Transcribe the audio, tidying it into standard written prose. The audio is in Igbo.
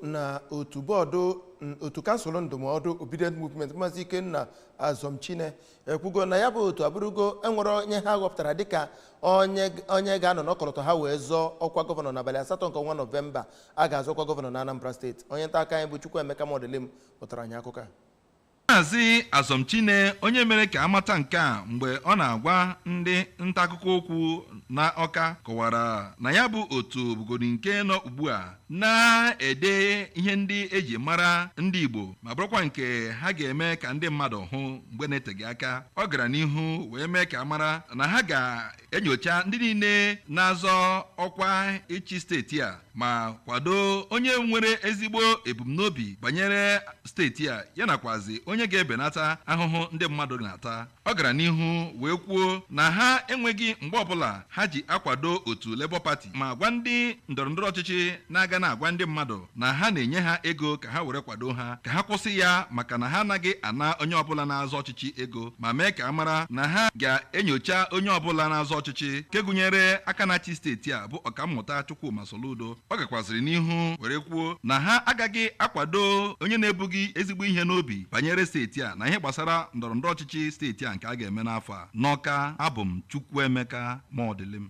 Na otu bọọdụ otu kansụl ndụmọdụ Obedient Movement, Maazị Ikenna Azomchine, ekwugo na ya bụ otu abụrụgo enwere onye ha ghọpụtara dịka onye ga-anọ n'ọkọlọtọ ha wee zọọ ọkwa gọvanọ n'abalị 8 nke ọnwa Nọvemba a ga-azọ ọkwa gọvanọ na Anambra Steeti. Onye nta aka anyị bụ Chukwuemeka Modilim pụtara anyị akụkọ a. Maazị Azomchine, onye mere ka amata nke a mgbe ọ na-agwa ndị nta akụkọ okwu na Ọka, kọwara na ya bụ otu bugoro nke nọ ugbu a na-ede ihe ndị eji mara ndị Igbo, ma bụrụkwa nke ha ga-eme ka ndị mmadụ hụ mgbe na-eteghị aka. Ọ gara n'ihu wee mee ka mara na ha ga-enyocha ndị niile na-azọ ọkwa ịchị steeti a ma kwado onye nwere ezigbo ebumnobi banyere steeti a, ya nakwazi onye ga-ebenata ahụhụ ndị mmadụ na-ata. Ọ gara n'ihu wee kwuo na ha enweghị mgbe ọbụla ha ji akwado otu Labour Party, ma gwa ndị ndọrọndọrọ ọchịchị na-aga na-agwa ndị mmadụ na ha na-enye ha ego ka ha were kwado ha, ka ha kwụsị ya, maka na ha anaghị ana onye ọbụla na-azọ ọchịchị ego, ma mee ka a mara na ha ga-enyocha onye ọbụla na-azọ ọchịchị, nke gụnyere aka na-achị steeti a bụ Ọkammụta Chukwuma Soludo. Ọ gakwaziri n'ihu were kwuo na ha agaghị akwado onye na-ebughị ezigbo ihe n'obi banyere steeti a na ihe gbasara ndọrọndọrọ ọchịchị steeti a nke a ga-eme n'afọ a. N'Ọka, abụ m Chukwuemeka Modilim.